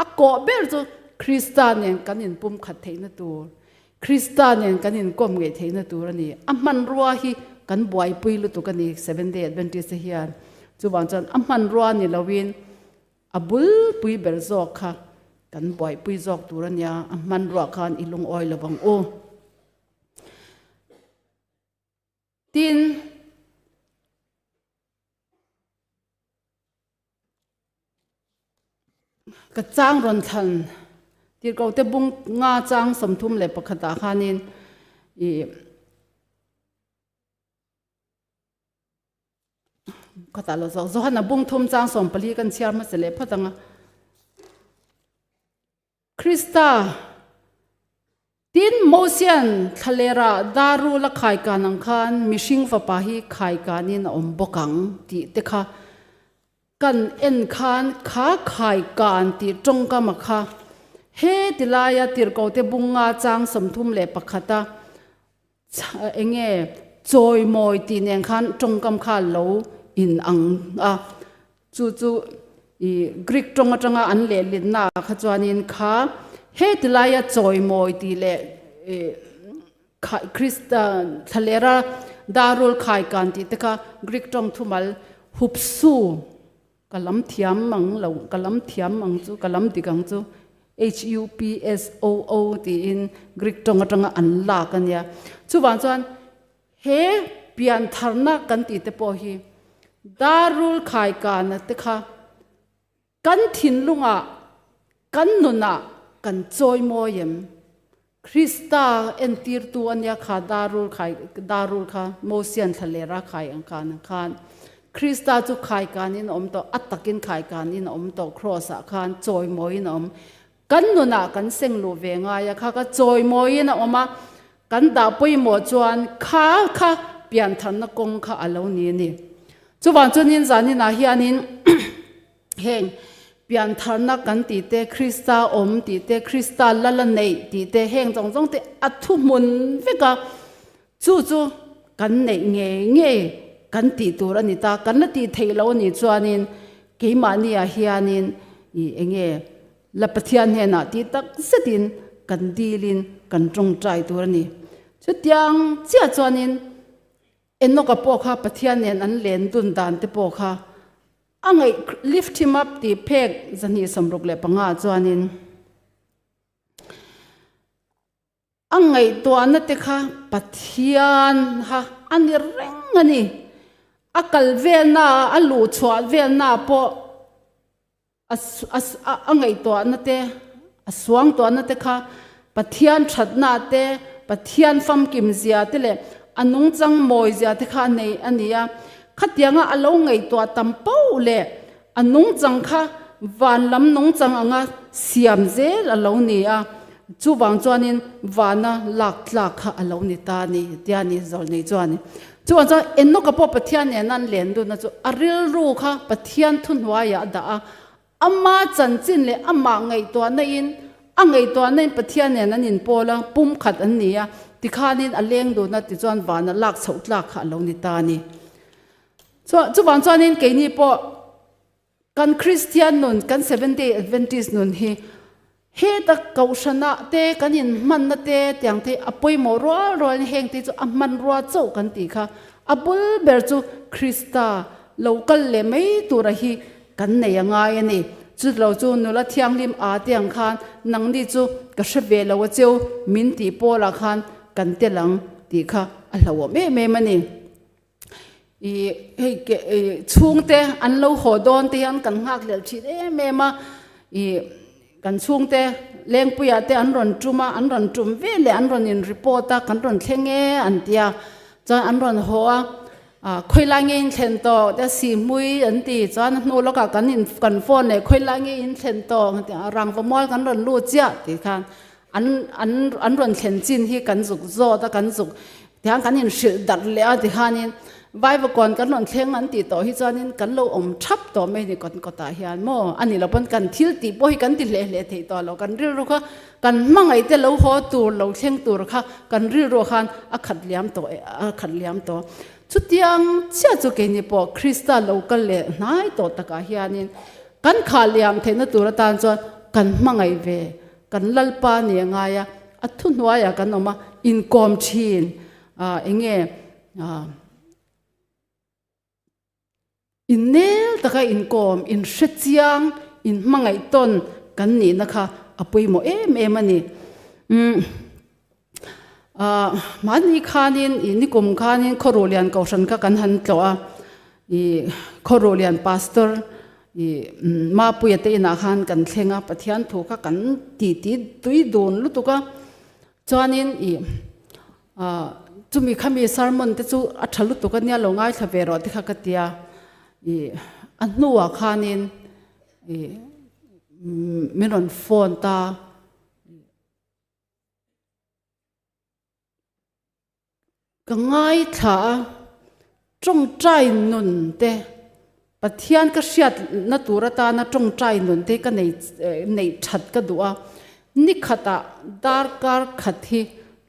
A kawh ber chu Krista nen kan inpumkhat theihna tur, Krista nen kan inkawm ngeih theihna tur a ni. A hmanrua hi kan buaipui lutuk a ni Seventh Day Adventist te hian. Chuvang chuan a hmanrua ni loin A bulpui ber zawk kha kan buaipui zawk tur a nia, a hmanruah khan i lungawi lo vang u. Tin, ka chang rawn thlan tirhkohte bung nga chang 31 ah khanin i Khatah lo zawk Johana bung thum chang 14 kan chhiar hmasa leh phawt ang a. Krista tin Mosian thlalera darul a khaikan ang khan mihring fapa hi khaikanin a awm bawk ang tih te kha kan en khan kha khaikan tih tawngkam a kha he tilaia tirhkohte bunga chang 31 a Eng nge chawimawi tih nen khan tawngkam kha lo in ang a, chu chu i Greek tawng atanga an lehlitna ah kha chuanin kha heti laia chawimawi tih leh i Krista thlalera darul khaikan tih te kha Greek tawng thumal hupsu Ka lam thiam ang lo, ka lam thiam ang chu, ka lam dik ang chu, H-U-P-S-O-O tiin Greek tawng atanga an lak a nia. Chuvang chuan he piantharna kan tih te pawh hi darul khaikana te kha kan thinlungah, kan nunah kan chawi mawi em? Krista entirtu a nia kha darul khai darul kha Mosian thlalera khai ang khan ang khan. Krista chu khaikanin a awm tawh, a takin khaikanin a awm tawh, Kraws-ah khan chawimawiin a awm. Kan nunah kan seng luh ve ngai a, kha kha chawimawiin a awm a, kan dah pawimawh chuan kha kha piantharna kawng kha a lo ni a ni. Chuvang chuanin zaninah hianin heng piantharna kan tih te, Krista awm tih te, Krista lal a neih tih te, heng zawng zawng te a thuhmun vek a. Chu chu kan neih ngei ngei kan tih tur a ni ta, kan la tih theih loh a nih chuanin keimahniah hianin ih eng nge la Pathian hnenah tih tak zetin kan dilin kan tawngtai tur a ni. Chutiang chiah chuanin Enoch-a pawh kha Pathian nen an len dun dan te pawh kha a ngaih lift him up tih phek 265 ah chuanin A ngaihtuahna te kha Pathian kha a ni reng a ni. A kal velna a, a luh chhuah velna pawh a a ngaihtuahna te, a suangtuahna te kha Pathian thatna te, Pathian famkim zia te leh a nungchang mawi zia te kha a nei a ni a. Khatianga a lo ngaihtuah tam poh leh A nungchang kha van lam nungchang anga siam zel a lo ni a, chuvang chuanin vana lak tlak kha a lo ni ta a ni tia ni Zawlnei chuan. Chuvang chuan Enoka pawh Pathian nena an len dunna chu a rilru kha Pathian thuhnuaiah a dah a, ama chanchin leh amah ngaihtuahna in a ngaihtuahna in Pathian nen an inpawl a, pumkhat an ni a, tikhanin a leng dun a tichuan vana lak chhoh tlak kha a lo ni ta a ni. Chuvang chuanin keini pawh kan Kristian nun, kan Seventh Day Adventist nun hi heta kohhranah te kan inhmanna te tiang te a pawimawh rual rualin heng te chu a hmanrua chauh kan tih kha a bul ber chu Krista lo kal leh mai tura hi kan nei a ngai a ni. Chutlo chu nula thianghlim a te ang khan nangni chu ka hre ve lo a cheu min tih pawlah khan kan tel ang tih kha a hlauhawm em em a ni. I hei ke i chhungte an lo haw dawn te hian kan nghak hlel thin em em a, i kan chhungte lengpuiah te an rawn tum a, an rawn tum vel leh an rawn in report a, kan rawn thleng e an ti a, chuan an rawn haw a, ah khawilai nge in thlen tawh te sihmui an ti, chuan a hnu lawkah kan in kan phone leh khawilai nge in thlen tawh an ti a, rangva mual kan rawn lut chiah tih khan an an an rawn thlen chin hi kan zuk zawt a kan zuk tihian kan inhrilh darh leh a tikhanin Vaivakawn kan rawn thleng an tih tawh hi chuanin kan lo awm thap tawh mai a ni kawt kawtah hian maw a ni lo pawn kan thil tih pawh hi kan ti hleh hleh theih tawh lo kan rilru kha kan hmangaih te lo haw tur lo thleng tur kha kan rilru khan a khat liam tawh a khat liam tawh chutiang chiah chu keini pawh Krista lo kal leh hnai tawh takah hianin kan khah liam theihna tur atan chuan kan hmangaih ve Kan Lalpa ni a ngai a, a thuhnuaiah kan awm a, inkawm thin eng nge innel taka inkawm, inhrechiang, inhmangaih tawn kan nihna kha a pawimawh em em a ni. Mahni khanin i nikum khanin Khawruhlian Kohhran kha kan han tlawh a, i Khawruhlian Pastor i Mapuia te inah khan kan thleng a, Pathian thu kha kan titi tui dun lutuk a, chuanin i chumi khami sermon te chu a tha lutuk a nia lo ngaithla ve rawh te kha ka tia, i a hnuah khanin i min rawn phone ta. Ka ngaithla a, tawngtai nun te, Pathian ka hriatna tur atana tawngtai nun te ka nei neih that ka duh a, ni khatah darkar khat hi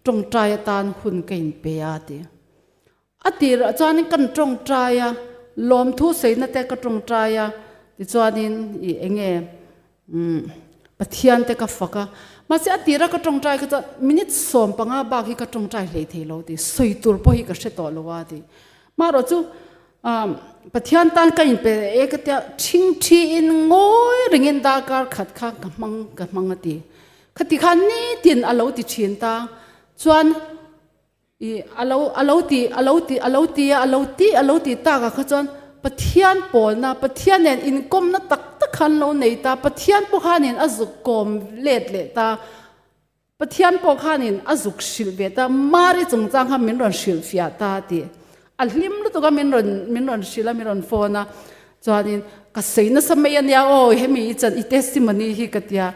tawngtai atan hun ka inpe a ti. A tirah chuanin kan tawngtai a, lawmthu saina te ka tawngtai a, tichuanin ih eng nge umm Pathian te ka fak a, mahse a tira ka tawngtai kha chuan minute 15 bak hi ka tawngtai hlei thei lo tih sawi tur pawh hi ka hre tawh lo a tih. Marawh chu umm Pathian tan ka inpe e ka tia thingthi in ngawi rengin darkar khat kha ka hmang ka hmang a ti. Khati khan nitin a lo ti thin ta chuan I a lo a lo ti a lo ti a lo ti a a lo ti a lo ti tak ah kha chuan Pathian pawlna Pathian nen inkawmna tak tak kha an lo nei ta Pathian pawh khanin a zuk kawm let leh ta Pathian pawh khanin a zuk hrilh ve ta Mari chungchang kha min rawn hrilh fiah ta tih. A hlim lutuk a min rawn min rawn hrilh a min rawn phone a chuanin ka sawi nasa mai ania aw hemi i chan i testimony hi ka tia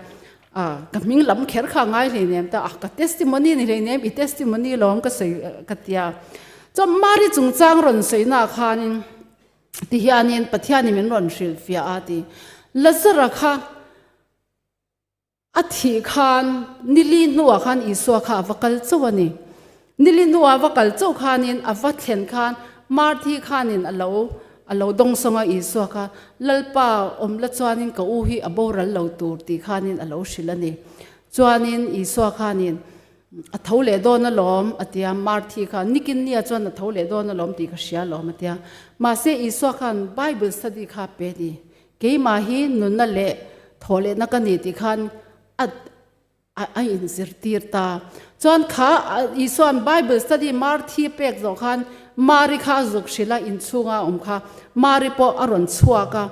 a ka hming lam kher kha ngai hleinem ta a ka testimony ni hleinem i testimony lawm ka sawi ka tia chuan Mari chungchang rawn sawi na khanin tihianin Pathianin min rawn hrilh fiah a ti Lazara kha A thih khan nili hnuah khan Isua kha a va kal chauh a ni. Nili hnuah a va kal chauh khanin a va thlen khan Marthi khanin a lo a lo dawngsawng a Isua kha, Lalpa awm la chuanin ka u hi a boral lo tur tih khanin a lo hrilh a ni. Chuanin Isua khanin a tho leh dawn alawm a ti a, Marthi khan nikin nia chuan a tho leh dawn alawm tih ka hria alawm a ti a. Mahse Isua khan Bible study kha a pe a ni. Keimah hi nunna leh thawhlehna ka ni tih khan a a inzirtir ta. Chuan kha Isua'n Bible study Marthi pek zawh khan Mari kha a zuk hrilh a, inchhunga a awm kha Mari pawh a rawn chhuak a.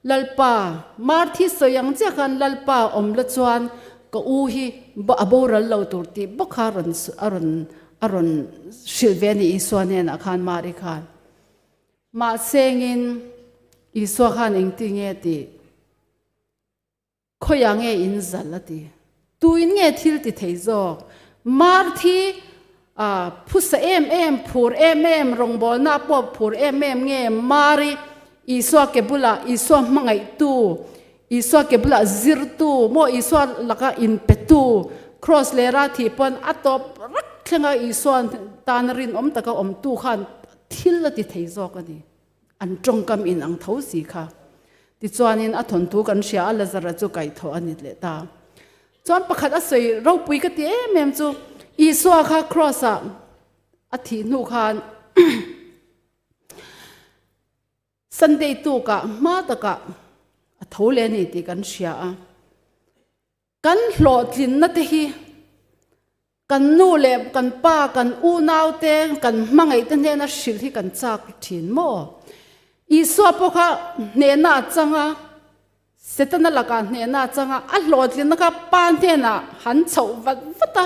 Lalpa, Marthi sawi ang chiah khan Lalpa awm la chuan ka u hi a boral lo tur tih bawk kha a rawn a rawn a rawn hrilh ve a ni Isua hnenah khan Mari khan. Mahsengin Isua khan engti nge tih? Khawiah nge in zal a ti? Tuin nge thil ti thei zawk? Marthi phusa em em, phur em em, rawngbawlna pawh phur em em nge Mari Isua ke bulah Isua hmangaihtu, Isua ke bulah zirtu, maw Isua laka inpetu, Kraws lera thih pawn a tawp rak thlenga Isua tana rinawm taka awmtu khan Thil a ti thei zawk a ni. An tawngkam in ang tho si kha. Tichuanin a thawnthu kan hria a, Lazara chu kaihthawh a ni leh ta. Chuan pakhat a sawi ropui ka ti em em chu, Isua kha Kraws ah a thih hnu khan Sunday tukah hma takah a tho leh a ni tih kan hria a. Kan hlawhtlinna te hi kan nu leh kan pa, kan unau te, kan hmangaih te hnena hrilh hi kan chak thin maw? Isua pawh kha hnehna a chang a, Setana lakah hnehna a chang a, a hlawhtlinna kha pa hnenah han chhoh vat vat a,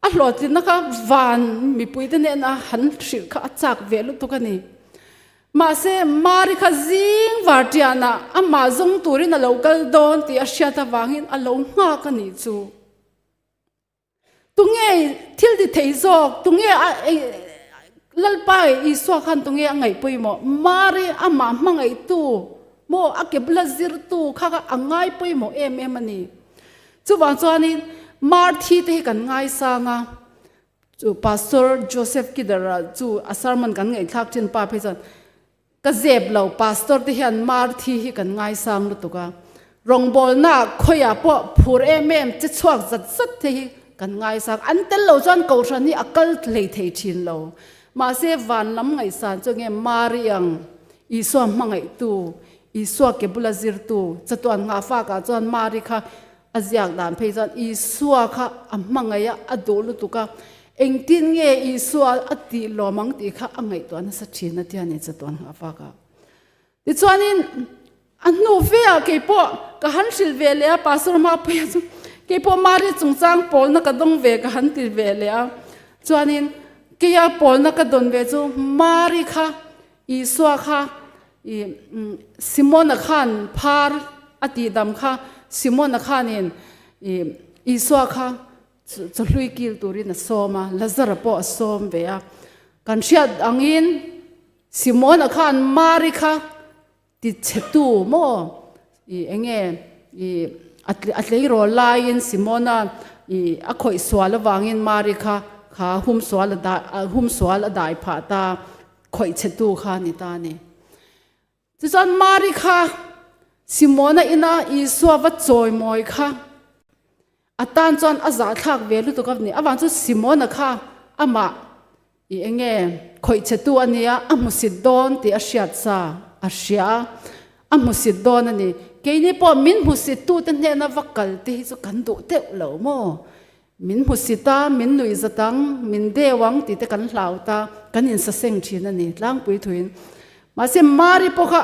a hlawhtlinna kha van mipui te hnena han hrilh kha a chak ve lutuk a ni. Mahse, Mari kha zing varṭianah amah zawng turin a lo kal dawn tih a hriat avangin a lo nghak a nih chu. Tunge thil ti thei zawk? Tunge a Lalpa Isua khan tunge a ngaih pawimawh? Mari amah hmangaihtu maw a ke bula zirtu kha kha a ngai pawimawh em em a ni. Chuvang chuanin Marthi te hi kan ngaisang a. Chu Pastor Joseph Kidder-a chu a sermon kan ngaihthlak thin pa phei chuan, Ka zep lo, Pastor te hian Marthi hi kan ngaisang lutuk a, rawngbawlna khawiah pawh phur em em che chhuak zat zat te hi kan ngaisang. An tel lo chuan Kohhran hi a kal hlei thei thin lo. Mahse van lam ngaihsan chu nge Mari ang Isua hmangaihtu, Isua ke bula zirtu, chatuan nghahfakah chuan Mari kha A ziak dan phei chuan Isua kha a hmangaih a, a duh lutuk a, engtin nge Isua a tih lawm ang tih kha a ngaihtuah nasa thin a tia ni chatuan nghah vak a. Tichuanin a hnu ve ah keipawh ka han hrilh ve leh a, Pastor Mapuia chu keipawh Mari chungchang pawlna ka dawng ve ka han ti ve leh a, chuanin keia pawlna ka dawn ve chu Mari kha Isua kha i Simona khan phar a tihdam kha Simona khanin i Isua kha chawhlui kil turin a sawm a, Lazara pawh a sawm ve a. Kan hriat angin Simona khan Mari kha ti chhetu maw i enge i a tleirawl laiin Simona i a khawih sual avangin Mari kha kha humsual a dai humsual a dai phah ta khawih chhetu kha a ni ta a ni. Tichuan Mari kha Simona ina Isua va chawimawi kha a tan chuan a zahthlak ve lutuk a ni. Avang chu Simona kha amah I enge khawih chhetu a nia, a hmusit dawn tih a hriat sa a hria a, a hmusit dawn a ni. Keini pawh min hmusittute hnena va kal te hi chu kan duh teuh lo maw? Min hmusit a, min nuih zat ang, min deu ang tih te kan hlau ta, kan insaseng thin a ni tlangpui thuin. Mahse Mari pawh kha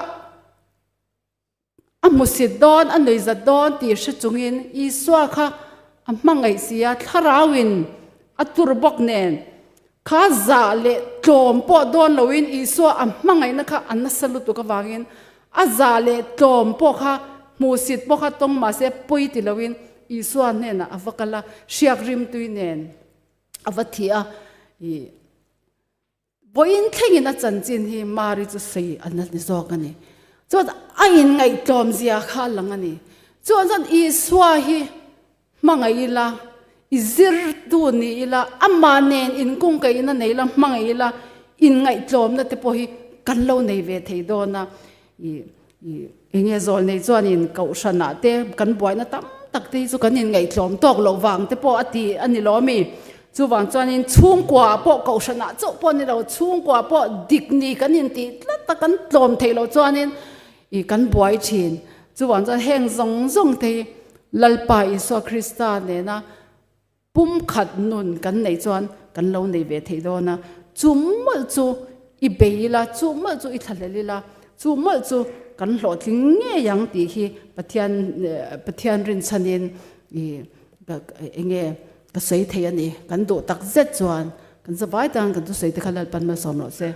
A hmusit dawn, a nuihzat dawn tih hre chungin Isua kha a hmangaih si a, thlarauin a tur bawk nen. Kha zah leh tlawm pawh dawn loin Isua a hmangaihna kha a nasa lutuk avangin a zah leh tlawm pawh kha hmuhsit pawh kha tawng mahse pawi ti loin Isua hnenah a va kal a, hriak rimtui nen a va thi a. Ih vawiin thlengin a chanchin hi Mari chu sawi a la ni zawk a ni. Chuan a inngaihtlawm zia kha a lang a ni. Chuan chuan Isua hi Hmangaih ila, i zirtu ni ila, amah nen inkungkaihna nei ila, hmangaih ila, inngaihtlawmna te pawh hi kan lo nei ve thei dawn a. I, i, enge zawl nei chuanin kohhranah te kan buaina tam tak te hi chu kan inngaihtlawm tawk loh vang te pawh a ti a ni lo mi. Chuvang chuanin chhungkuaah pawh kohhranah chauh pawh ni lo, chhungkuaah pawh dik ni kan intih tlat a, kan tlawm theih loh chuanin I kan buai thin. Chuvang chuan heng zawng zawng te hi Lalpa Isua Krista nena pumkhat nun kan neih chuan kan lo nei ve thei dawn a. Chu mawlh chu i bei ila, chu mawlh chu i thlahlel ila, chu mawlh chu kan hlawhtling ngei ang tih hi Pathian Pathian rinchhanin i enge ka sawi thei a ni. Kan duh tak zet chuan kan zavai tan kan thusawi te kha Lalpan malsawm rawh se.